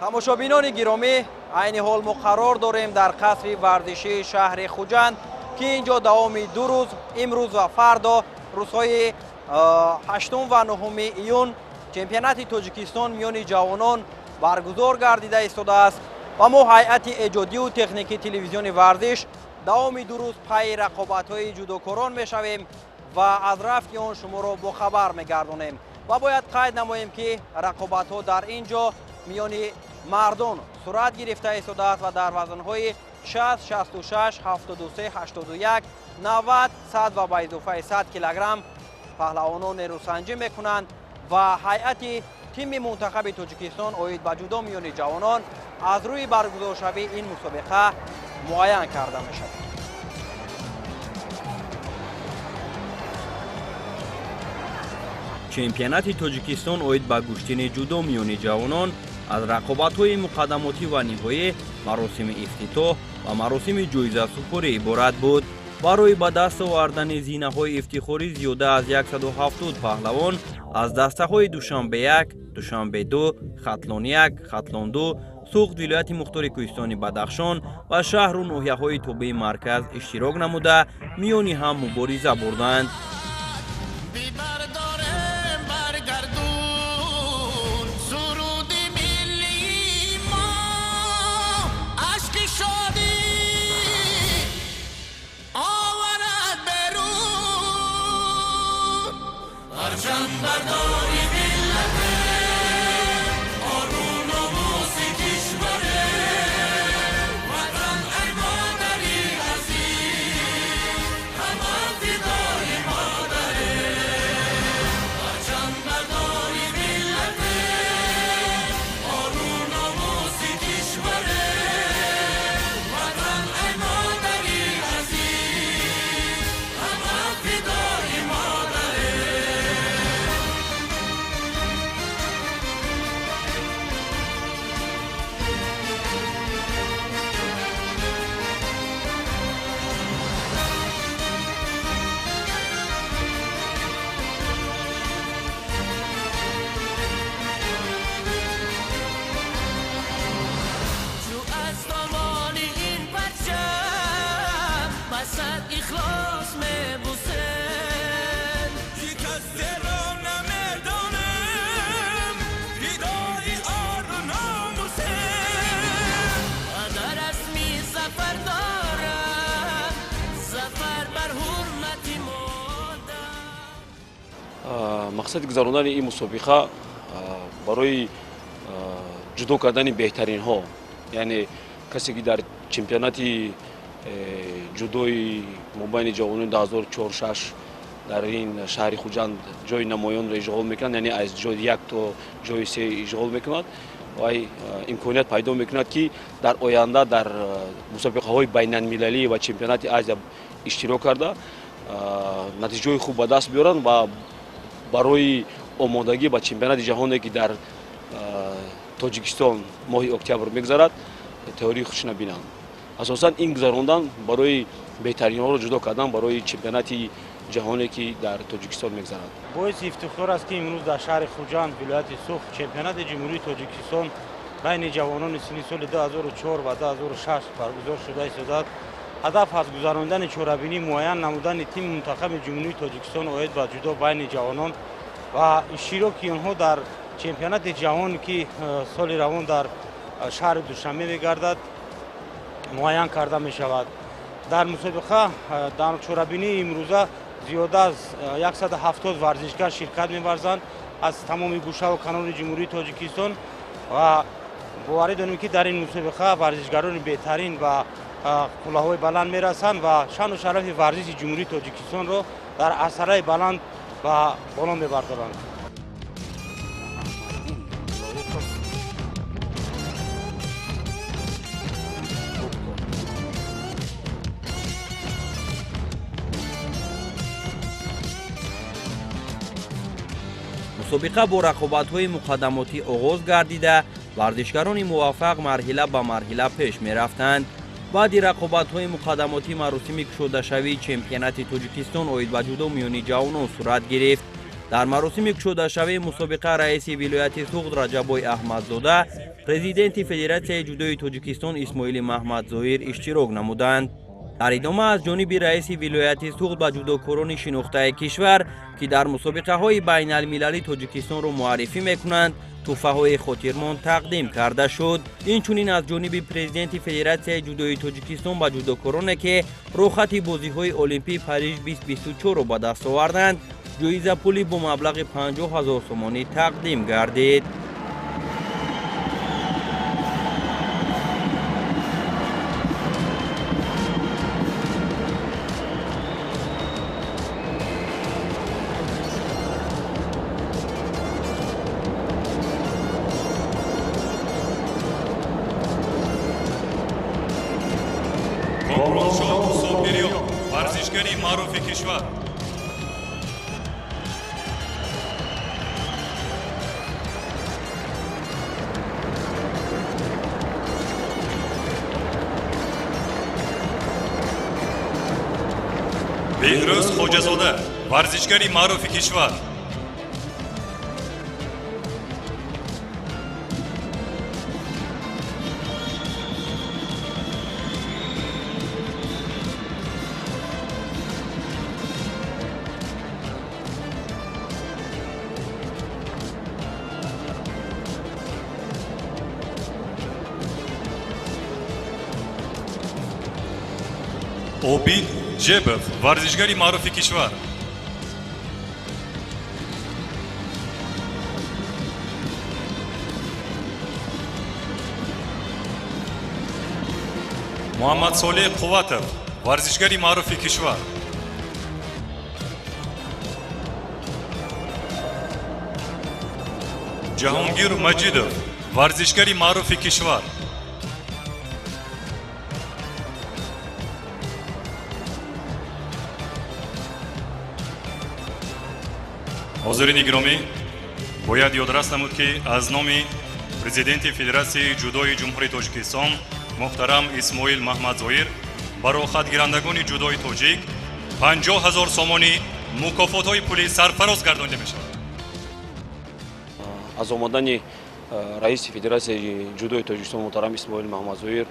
Тамошобинони гиромӣ, айни ҳол мо қарор дорем дар қасри варзишии шаҳри Хуҷанд, ки ин ҷо давоми 2 рӯз, имрӯз ва фардо, рӯзҳои 8 ва 9 июн, чемпионати Тоҷикистон миёни ҷавонон баргузор гардида истодааст ва мо ҳайати эҷодию техникии телевизиони варзиш давоми 2 рӯз пайи рақобатҳои ҷудокорон мешавем ва аз рафти он шуморо бохабар мегардонем. Ва бояд қайд намоем, ки рақобатҳо дар ин ҷо миёни мардон сурат гирифта истодааст ва дар вазнҳои 60, 66, 73, 81, 90, 100 ва ба изофаи 100 килограмм паҳлавонон нерӯсанҷӣ мекунанд ва ҳайати тими мунтахаби Тоҷикистон оид ба ҷудо миёни ҷавонон аз рӯи баргузоршавии ин мусобиқа муайян карда мешавад. Чемпионати Тоҷикистон оид ба гӯштини ҷудо миёни ҷавонон аз рақобатҳои муқаддамотӣ ва ниҳоӣ, маросими ифтитоҳ ва маросими ҷоизасупорӣ иборат буд. Барои ба даст овардани зинаҳои ифтихорӣ зиёда аз 170 паҳлавон аз дастаҳои Душанбе 1, Душанбе 2, Хатлон 1, Хатлон 2, Суғд, вилояти мухтори Кӯҳистони Бадахшон ва шаҳру ноҳияҳои тобеи марказ иштирок намуда миёни ҳам мубориза бурданд. Мақсади гузарондани ин мусобиқа барои ҷудо кардани беҳтаринҳо, яъне касе ки дар чемпионати ҷудои мобайни ҷавонони 2004-6 дар ин шаҳри Хуҷанд ҷои намоёнро ишғол мекунад, яъне аз ҷои 1 то ҷои 3 ишғол мекунад ва имконият пайдо мекунад, ки дар оянда дар мусобиқаҳои байналмилалӣ ва чемпионати Азия иштирок карда натиҷаҳои хуб ба даст биёранд ва барои омодагӣ ба чемпионати ҷаҳоне, ки дар Тоҷикистон моҳи октябр мегузарад, теории худшона бинанд. Асосан ин гузарондан барои беҳтаринҳоро ҷудо кардан барои чемпионати ҷаҳоне, ки дар Тоҷикистон мегузарад. Боиси ифтихор аст, ки имрӯз дар шаҳри Хуҷанд, вилояти Суғд, чемпионати Ҷумҳурии Тоҷикистон байни ҷавонони синни соли 2004 ва 2006 баргузор шуда истодааст. Ҳадаф аз гузарондани чорабинӣ муайян намудани тими мунтахаби Ҷумҳурии Тоҷикистон оид ба ҷудо байни ҷавонон ва иштироки онҳо дар чемпионати ҷаҳон, ки соли равон дар шаҳри Душанбе мегардад, муайян карда мешавад. Дар мусобиқа дар чорабинии имрӯза зиёда аз 170 варзишгар ширкат меварзанд аз тамоми гӯшаву канори Ҷумҳурии Тоҷикистон ва боварӣ дорем, ки дар ин мусобиқа варзишгарони беҳтарин ва қуллаҳои баланд мерасанд ва шаъну шарафи варзиши Ҷумҳурии Тоҷикистонро дар асараи баланд ба боло мебардоранд. Мусобиқа бо рақобатҳои муқаддамотӣ оғоз гардида, варзишгарони муваффақ марҳила ба марҳила пеш мерафтанд. Баъди рақобатҳои муқаддамотӣ маросими кушодашавии чемпионати Тоҷикистон оид ба ҷудо миёни ҷавонон сурат гирифт. Дар маросими кушодашавии мусобиқа раиси вилояти Суғд Раҷаббой Аҳмадзода, президенти Федератсияи ҷудои Тоҷикистон Исмоили Маҳмадзоир иштирок намуданд. Дар идома аз ҷониби раиси вилояти Суғд ба ҷудокорони шинохтаи кишвар, ки дар мусобиқаҳои байналмилалӣ Тоҷикистонро муаррифӣ мекунанд, тӯҳфаҳои хотирмон тақдим карда шуд. Инчунин аз ҷониби президенти Федератсияи ҷудои Тоҷикистон ба ҷудокороне, ки роҳхати бозиҳои Олимпии Париж 2024-ро ба даст оварданд, ҷоизапулӣ бо маблағи 50 000 сомонӣ тақдим гардид. Комроншоҳ Собириён, варзишгари маъруфи кишвар. Беҳрӯз Хоҷазода, варзишгари маъруфи кишвар. Обид Ҷебов, варзишгари маъруфи кишвар. Муҳаммадсолеҳ Қувватов, варзишгари маъруфи кишвар. Ҷаҳонгир Маҷидов, варзишгари маъруфи кишвар. Ҳозирини гиромӣ, бояд ёдрас намуд, ки аз номи президенти Федератсияи ҷудои Ҷумҳурии Тоҷикистон муҳтарам Исмоил Маҳмадзоир ба роҳхатгирандагони ҷудои тоҷик 50 000 сомонӣ мукофотҳои пулӣ сарфароз гардонида мешавад. Аз омадани раиси Федератсияи ҷудои Тоҷикистон муҳтарам Исмоил Маҳмадзоир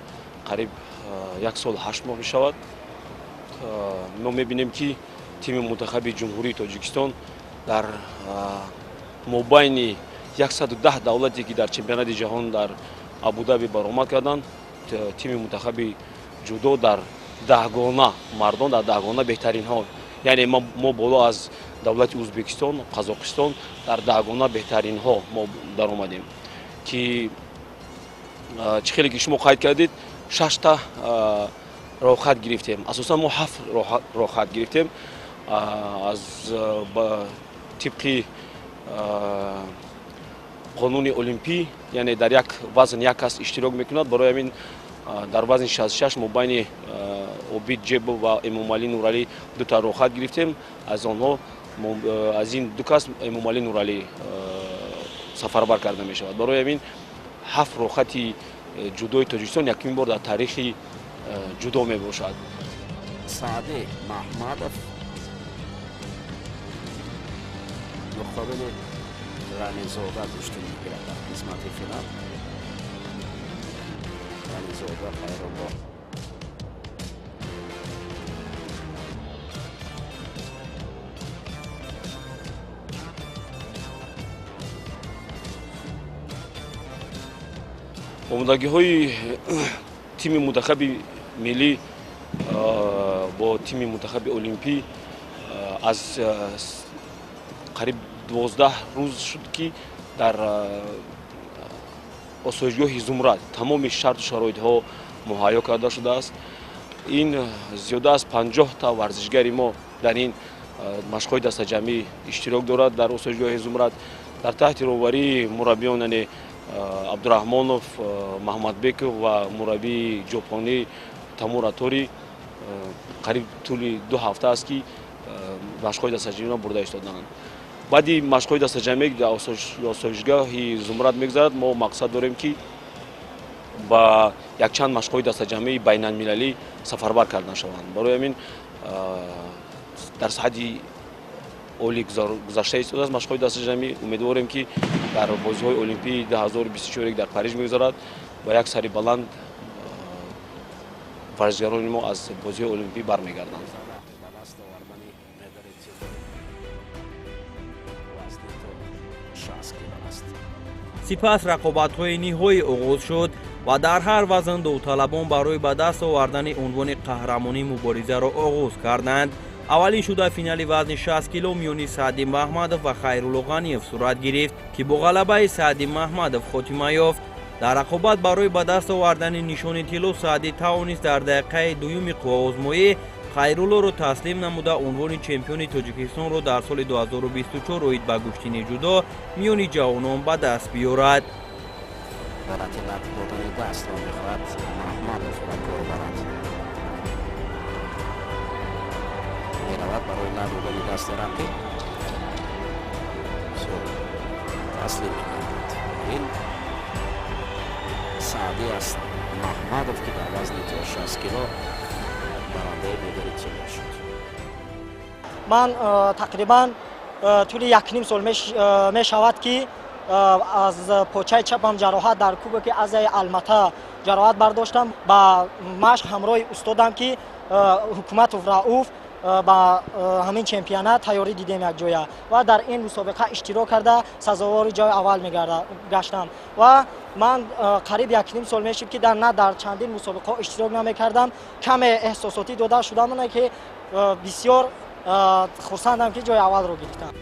қариб 1 сол 8 моҳ мешавад. Мо мебинем, ки тими мунтахаби Ҷумҳурии Тоҷикистон дар мобайни 110 давлате, ки дар чемпионати ҷаҳон дар Абудаби баромад карданд, тими мунтахаби ҷудо дар даҳгона мардон, дар даҳгона беҳтаринҳо, яъне мо боло аз давлати Ӯзбекистон, Қазоқистон дар даҳгона беҳтаринҳо мо даромадем, ки чӣ хеле ки шумо қайд кардед, 6та роҳхат гирифтем. Асосан мо 7 роҳхат гирифтем. Аз тибқи қонуни олимпӣ, яъне дар як вазн як кас иштирок мекунад. Барои ҳамин дар вазни 66 мо байни Обид Ҷебов ва Эмомалӣ Нуралӣ дута роҳхат гирифтем. Аз онҳо, аз ин ду кас Эмомалӣ Нуралӣ сафарбар карда мешавад. Барои ҳамин 7 роҳхати ҷудои Тоҷикистон якумин бор дар таърихи ҷудо мебошад. Саъди Маҳмадов муқобили Ғанизода гӯштӣ мегирад дар қисмати финал. Ғанизода Хайрулло. Омодагиҳои тими мунтахаби миллӣ бо тими мунтахаби олимпӣ аз қариб 12 рӯз шуд, ки дар осоишгоҳи Зумрад тамоми шарту шароитҳо муҳайё карда шудааст. Ин зиёда аз 50та варзишгари мо дар ин машқҳои дастаҷамъӣ иштирок дорад дар осоишгоҳи Зумрад дар таҳти роҳбарии мураббиён, яъне Абдураҳмонов, Маҳмадбеков ва мураббии ҷопонӣ Тамур Атори. Қариб тӯли 2 ҳафта аст, ки машқҳои дастаҷамъиро бурда истодаанд. Баъди машқҳои дастаҷамъӣ дар осоишгоҳи Зумрад мегузарад, мо мақсад дорем, ки ба якчанд машқҳои дастаҷамъии байналмилалӣ сафарбар карда шаванд. Барои ҳамин дар саҳати Олӣ гузашта истодааст машқҳои дастаҷамъӣ. Умедворем, ки дар бозиҳои олимпии 2024, дар Париж мегузарад, ба як сари баланд варзишгарони мо аз бозиҳои олимпӣ бармегарданд. Ба даст овардани медали тилло вазни то 60 кило аст. Сипас рақобатҳои ниҳоӣ оғоз шуд ва дар ҳар вазн довталабон барои ба даст овардани унвони қаҳрамонӣ муборизаро оғоз карданд. Аввалин шуда финали вазни 60 кило миёни Саъди Маҳмадов ва Хайрулло Ғаниев сурат гирифт, ки бо ғалабаи Саъди Маҳмадов хотима ёфт. Дар рақобат барои ба даст овардани нишони тилло Саъдӣ тавонист дар дақиқаи дуюми қувваозмоӣ Хайруллоро таслим намуда, унвони чемпиони Тоҷикистонро дар соли 2024 оид ба гӯштини ҷудо миёни ҷавонон ба даст биёрад. Ғалати лат додани дастро мехоҳад Маҳмадов ба кор барад. Меравад барои лат додани дасти рақиб, таслим мегардад. Ин Саъдӣ аст Маҳмадов, ки дар вазни то 60 кило барандаи медали тилло шуд. Ман тақрибан тӯли 1,5 сол мешавад, ки аз почаи чапам ҷароҳат, дар Кубоки Азияи Алмата ҷароҳат бардоштам. Ба машқ ҳамроҳи устодам, ки Ҳукуматов Рауф, ба ҳамин чемпионат тайёрӣ дидем якҷоя ва дар ин мусобиқа иштирок карда, сазовори ҷои аввал гаштам. Ва ман қариб 1,5 сол мешуд, ки на дар чандин мусобиқаҳо иштирок намекардам. Каме эҳсосотӣ дода шудам, ки бисёр хурсандам, ки ҷои аввалро гирифтам.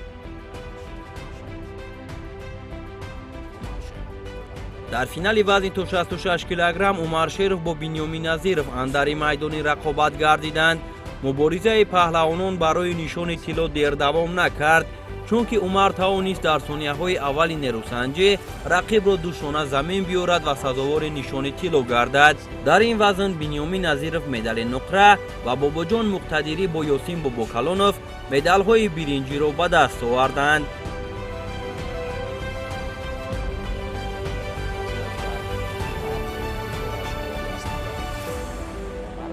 Дар финали вазни то 66 килограмм Умар Шеров бо Бинёмин Назиров андари майдони рақобат гардиданд. Муборизаи паҳлавонон барои нишони тилло дердавом накард, чунки Умар тавонист дар сонияҳои аввали нерӯсанҷӣ рақибро душона замин биёрад ва сазовори нишони тилло гардад. Дар ин вазн Бинёмин Назиров медали нуқра ва Бобоҷон Муқтадирӣ бо Ёсин Бобокалонов медалҳои биринҷиро ба даст оварданд.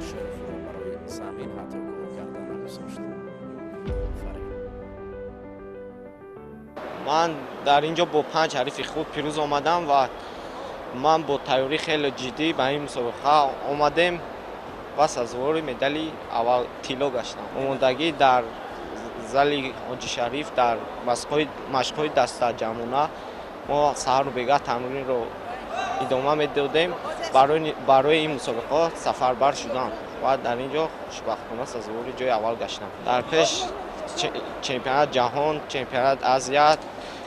Шеровро барои замин ҳатто кор карда нагузошт. Офарин. Ман дар ин ҷо бо панҷ ҳарифи худ пирӯз омадам ва ман бо тайёрӣ хеле ҷиддӣ ба ин мусобиқа омадем ва сазовори медали аввал тилло гаштам. Омодагӣ дар зали Ҳоҷи Шариф, дар машқҳои дастаҷамъона мо саҳару бегаҳ тамринро идома медодем барои ин мусобиқаҳо сафарбар шудан ва дар ин ҷо хушбахтона сазовори ҷои аввал гаштам. Дар пеш чемпионат ҷаҳон, чемпионат Азия,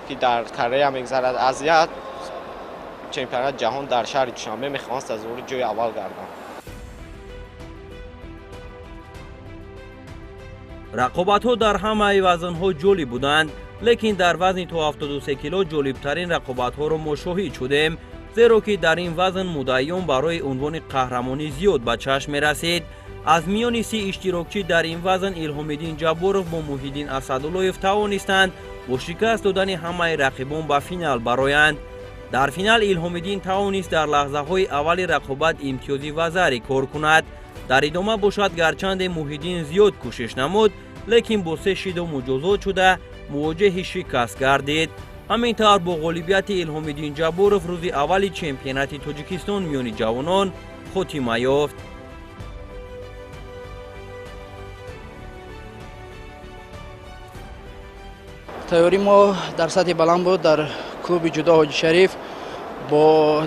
ки дар Корея мегузарад, Азия, чемпионат ҷаҳон дар шаҳри Душанбе мехоҳам сазовори ҷои аввал гардам. Рақобатҳо дар ҳамаи вазнҳо ҷолиб буданд, лекин дар вазни то 73 кило ҷолибтарин рақобатҳоро мо шоҳид шудем, зеро ки дар ин вазн муддаиён барои унвони қаҳрамонӣ зиёд ба чашм мерасид. Аз миёни 30 иштирокчӣ дар ин вазн Илҳомиддин Ҷабборов бо Муҳиддин Асадуллоев тавонистанд бо шикаст додани ҳамаи рақибон ба финал бароянд. Дар финал Илҳомиддин тавонист дар лаҳзаҳои аввали рақобат имтиёзи вазари кор кунад. Дар идома бошад, гарчанде Муҳиддин зиёд кӯшиш намуд, лекин бо се шидо муҷозот шуда, мувоҷеҳи шикаст гардид. Ҳамин тавр, бо ғолибияти Илҳомиддин Ҷабборов рӯзи аввали чемпионати Тоҷикистон миёни ҷавонон хотима ёфт. Тайёрии мо дар сатҳи баланд буд дар клуби ҷудо Ҳоҷи Шариф бо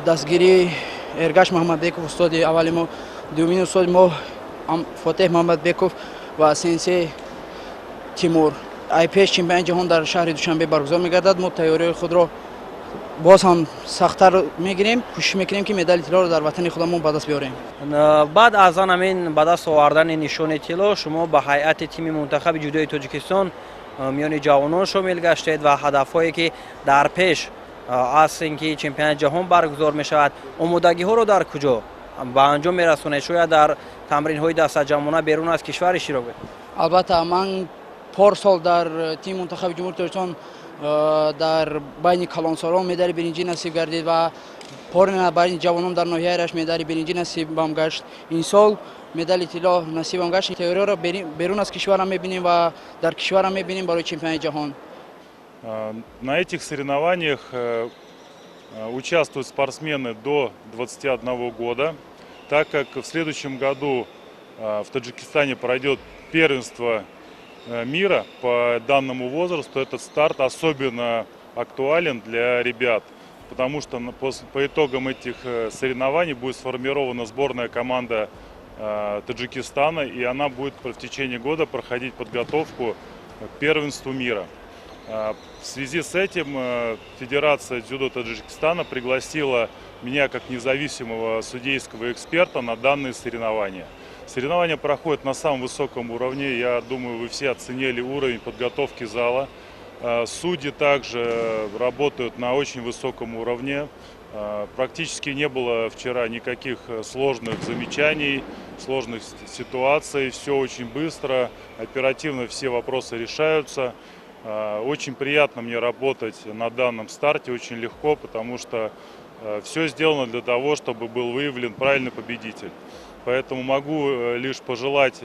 дастгирии Эргаш Маҳмадбеков, устоди аввали мо, дуюмин устоди мо Фотеҳ Маҳмадбеков ва сенсей Тимур. Ай пеш чемпионати ҷаҳон дар шаҳри Душанбе баргузор мегардад. Мо тайёриҳои худро боз ҳам сахттар мегирем, кӯшиш мекунем, ки медали тиллоро дар ватани худамон ба даст биёрем. Баъд аз он ҳамин ба даст овардани нишони тилло шумо ба ҳайати тими мунтахаби ҷудои Тоҷикистон миёни ҷавонон шомил гаштед ва ҳадафҳое, ки дар пеш аст, ин ки чемпионати ҷаҳон баргузор мешавад, омодагиҳоро дар куҷо ба анҷом мерасонед? Шояд дар тамринҳои дастаҷамъона берун аз кишвар иштирок бед? Албатта, ман Порсол дар тими мунтахаби Ҷумҳурии Тоҷикистон дар байни калонсолон медали биринҷӣ насиб гардид ва порина байни ҷавонон дар ноҳияи Рашт медали биринҷӣ насибам гашт. Ин сол медали тилло насибам гашт. Теориёро берун аз кишварам мебинем ва дар кишварам мебинем барои чемпионати ҷаҳон. На этих соревнованиях участвуют спортсмены до 21 года, так как в следующем году в Таджикистане пройдет первенство мира по данному возрасту. Этот старт особенно актуален для ребят, потому что по итогам этих соревнований будет сформирована сборная команда Таджикистана, и она будет в течение года проходить подготовку к первенству мира. В связи с этим Федерация дзюдо Таджикистана пригласила меня как независимого судейского эксперта на данные соревнования. Соревнования проходят на самом высоком уровне. Я думаю, вы все оценили уровень подготовки зала. Судьи также работают на очень высоком уровне. Практически не было вчера никаких сложных замечаний, сложных ситуаций. Все очень быстро, оперативно все вопросы решаются. Очень приятно мне работать на данном старте, очень легко, потому что все сделано для того, чтобы был выявлен правильный победитель. Поэтому могу лишь пожелать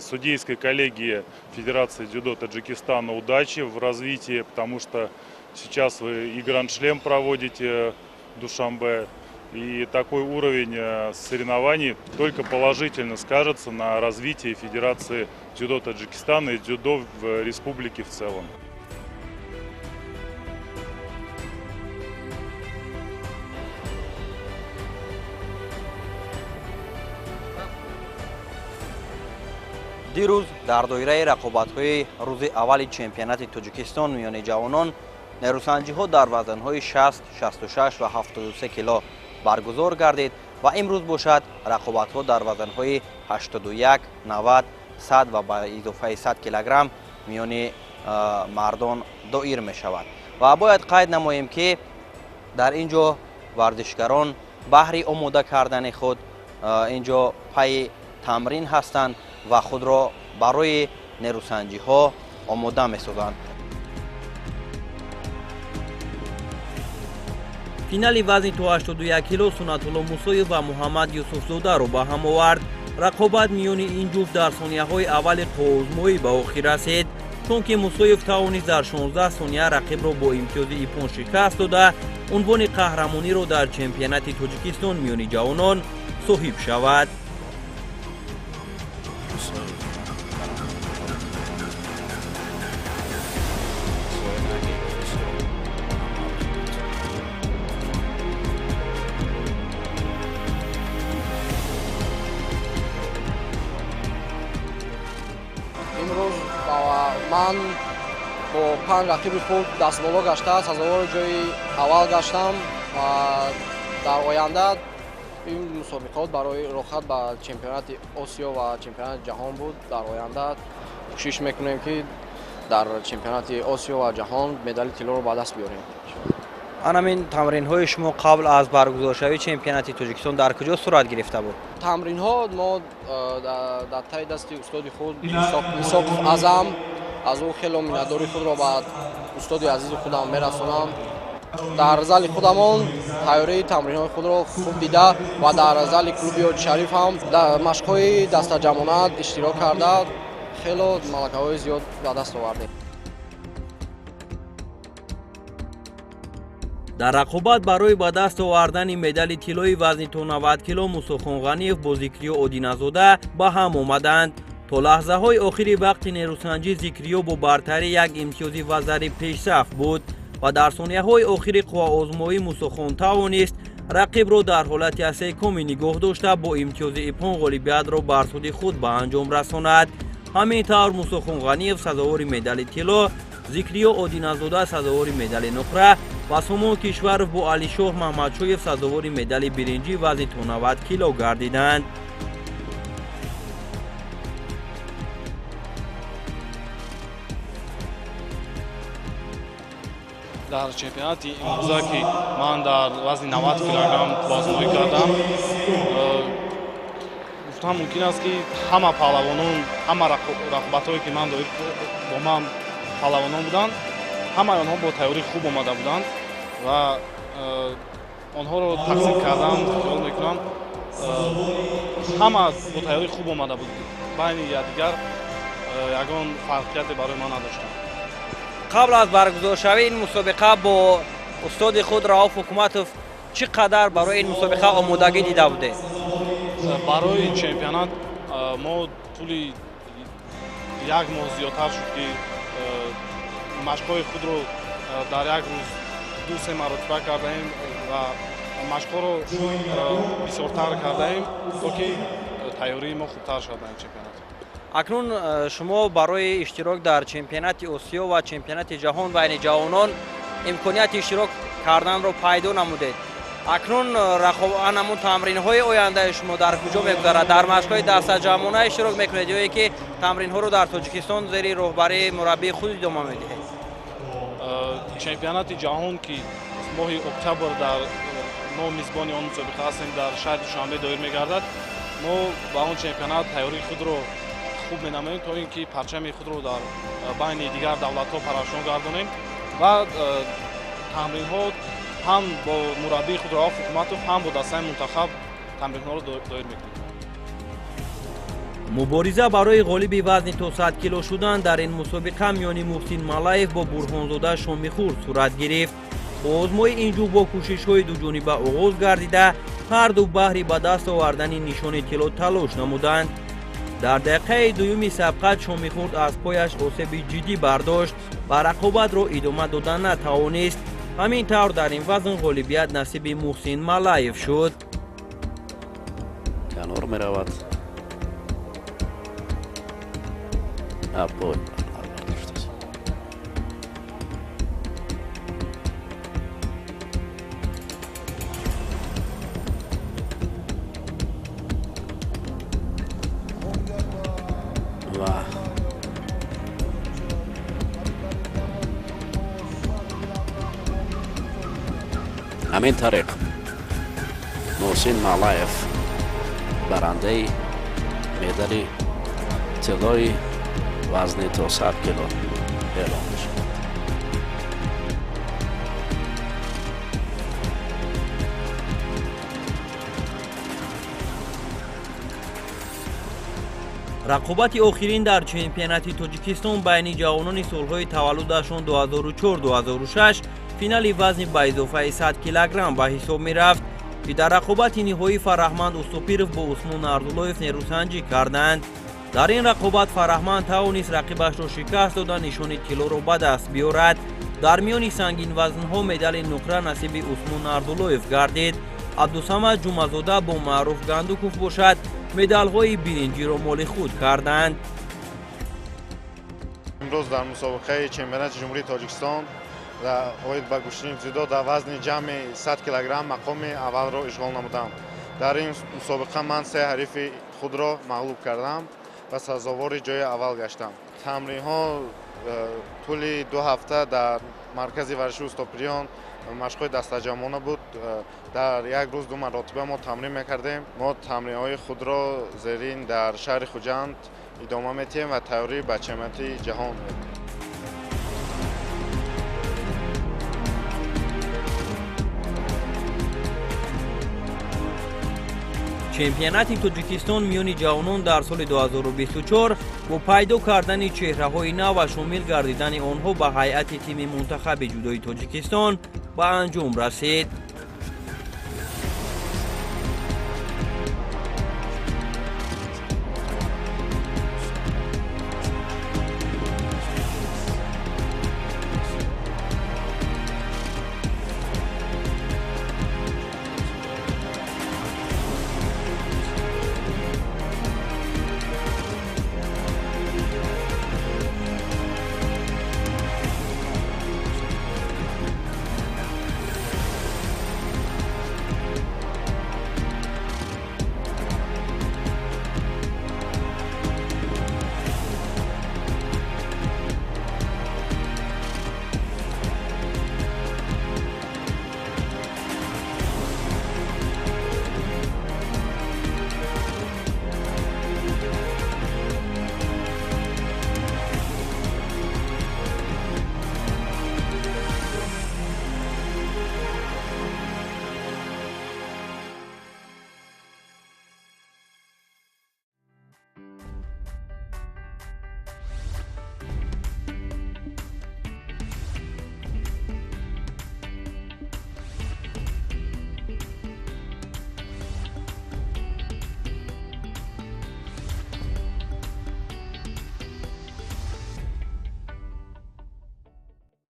судейской коллегии Федерации дзюдо Таджикистана удачи в развитии, потому что сейчас вы и гранд-шлем проводите в Душанбе, и такой уровень соревнований только положительно скажется на развитии Федерации дзюдо Таджикистана и дзюдо в республике в целом. Дирӯз дар доираи рақобатҳои рӯзи аввали чемпионати Тоҷикистон миёни ҷавонон нерӯсанҷиҳо дар вазнҳои 60, 66 ва 73 кило баргузор гардид ва имрӯз бошад рақобатҳо дар вазнҳои 81, 90, 100 ва ба изофаи 100 килограмм миёни мардон доир мешавад. Ва бояд қайд намоем, ки дар ин ҷо варзишгарон баҳри омода кардани худ ин ҷо пайи тамрин ҳастанд ва худро барои нерӯсанҷиҳо омода месозанд. Финали вазни то 81 кило Сунатулло Мусоев ва Муҳаммад Юсуфзодаро ба ҳам овард. Рақобат миёни ин ҷуфт дар сонияҳои аввали қувваозмоӣ ба охир расид, чунки Мусоев тавонист дар 16 сония рақибро бо имтиёзи иппон шикаст дода, унвони қаҳрамониро дар чемпионати Тоҷикистон миёни ҷавонон соҳиб шавад. Имрӯз ман бо 5 рақиби худ дастболо гашта, сазовори ҷои аввал гаштам ва дар оянда ин мусобиқот барои роҳхат ба чемпионати Осиё ва чемпионати ҷаҳон буд. Дар оянда кӯшиш мекунем, ки дар чемпионати Осиё ва ҷаҳон медали тиллоро ба даст биёрем. Анамин тамринҳои шумо қабл аз баргузоршавии чемпионати Тоҷикистон дар куҷо сурат гирифта буд? Тамринҳо мо дар таи дасти устоди худ Исоқов Азам, аз ӯ хело миннатдории худро ба устоди азизи худам мерасонам. Дар зали худамон тайёрии тамринҳои худро хуб дида ва дар зали клуби Ҳоҷи Шариф ҳам дар машқҳои дастаҷамъона иштирок карда, хело малакаҳои зиёд ба даст овардем. Дар рақобат барои ба даст овардани медали тиллои вазни то 90 кило Мусохон Ғаниев бо Зикриё Одиназода ба ҳам омаданд. То лаҳзаҳои охири вақти нерӯсанҷӣ Зикриё бо бартарии як имтиёзи вазари пешсаф буд ва дар сонияҳои охири қувваозмоӣ Мусохон тавонист рақибро дар ҳолати асекомӣ нигоҳ дошта бо имтиёзи иппон ғолибиятро бар суди худ ба анҷом расонад. Ҳамин тавр Мусохон Ғаниев сазовори медали тилло, Зикриё Одиназода сазовори медали нуқра ва Сомон Кишваров бо Алишоҳ Маҳмадшоев сазовори медали биринҷӣ вазни то 90 кило гардиданд. Дар чемпионати имрӯза, ки ман дар вазни 90 килограмм қувваозмоӣ кардам, гуфта Гуфтан мумкин аст, ки ҳама паҳлавонон, ҳама рақобатҳое, ки ман доир бо ман паҳлавонон буданд, ҳамаи онҳо бо тайёрии хуб омада буданд ва онҳоро тақсим кардан хиёл мекунам, ҳама бо тайёрии хуб омада буд, байни якдигар ягон фарқияте барои ман надоштанд. Қабл аз баргузоршавии ин мусобиқа бо устоди худ Рауф Ҳукуматов чӣ қадар барои ин мусобиқа омодагӣ дида будед? Барои чемпионат мо тӯли як моҳ зиёдтар шуд, ки машқҳои худро дар як рӯз 2-3 маротиба кардаем ва машқҳоро бисёртар кардаем, то ки тайёрии мо хубтар шавад дар ин чемпионат. Акнун шумо барои иштирок дар чемпионати Осиё ва чемпионати ҷаҳон байни ҷавонон имконияти иштирок карданро пайдо намудед. Акнун ҳамун тамринҳои ояндаи шумо дар куҷо мегузарад? Дар машқҳои дастаҷамъона иштирок мекунед ё ин ки тамринҳоро дар Тоҷикистон зери роҳбарии мураббии худ идома медиҳед? Чемпионати ҷаҳон, ки моҳи октябр дар мо мизбони он мусобиқа ҳастем, дар шаҳри Душанбе доир мегардад. Мо ба он чемпионат тайёрии худро хуб менамоем, то ин ки парчами худро дар байни дигар давлатҳо парафшон гардонем ва тамринҳо ҳам бо мураббии худ Рауф Ҳукуматов, ҳам бо дастаи мунтахаб тамринҳоро доир мекунем. Мубориза барои ғолиби вазни то 100 кило шудан дар ин мусобиқа миёни Муҳсин Малаев бо Бурҳонзода Шомихурд сурат гирифт. Озмои ин ҷуфт бо кӯшишҳои дуҷониба оғоз гардида, ҳарду баҳри ба даст овардани нишони тилло талош намуданд. Дар дақиқаи дуюми сабқат Шомихурд аз пояш осеби ҷиддӣ бардошт ва рақобатро идома дода натавонист. Ҳамин тавр дар ин вазн ғолибият насиби Муҳсин Малаев шуд. Канор меравад. Пой бардоштааст. Ва ҳамин тариқ Муҳсин Малаев барандаи медали тиллои вазни то 100 кило эълон мешавад. Рақобати охирин дар чемпионати Тоҷикистон байни ҷавонони солҳои таваллудашон 2004-2006 финали вазни ба изофаи 100 килограмм ба ҳисоб мерафт, ки дар рақобати ниҳоӣ Фараҳманд Устопиров бо Усмон Ардулоев нерӯсанҷӣ карданд. Дар ин рақобат Фараҳманд тавонист рақибашро шикаст дода, нишони тиллоро ба даст биёрад. Дар миёни сангинвазнҳо медали нуқра насиби Усмон Ардулоев гардид. Абдусамад Ҷумазода бо Маъруф Гандуков бошад медалҳои биринҷиро моли худ карданд. Имрӯз дар мусобиқаи чемпионати Ҷумҳурии Тоҷикистон оид ба гӯштини ҷудо дар вазни ҷамъи 100 килограмм мақоми аввалро ишғол намудам. Дар ин мусобиқа ман 3 ҳарифи худро мағлуб кардам ва сазовори ҷои аввал гаштам. Тамринҳо тӯли 2 ҳафта дар маркази варзиши Устопириён машқҳои дастаҷамъона буд. Дар як рӯз 2 маротиба мо тамрин мекардем. Мо тамринҳои худро зерин дар шаҳри Хуҷанд идома медиҳем ва тайёрӣ ба чемпионати ҷаҳон. Чемпионати Тоҷикистон миёни ҷавонон дар соли 2024 бо пайдо кардани чеҳраҳои нав ва шомил гардидани онҳо ба ҳайати тими мунтахаби ҷудои Тоҷикистон ба анҷом расид.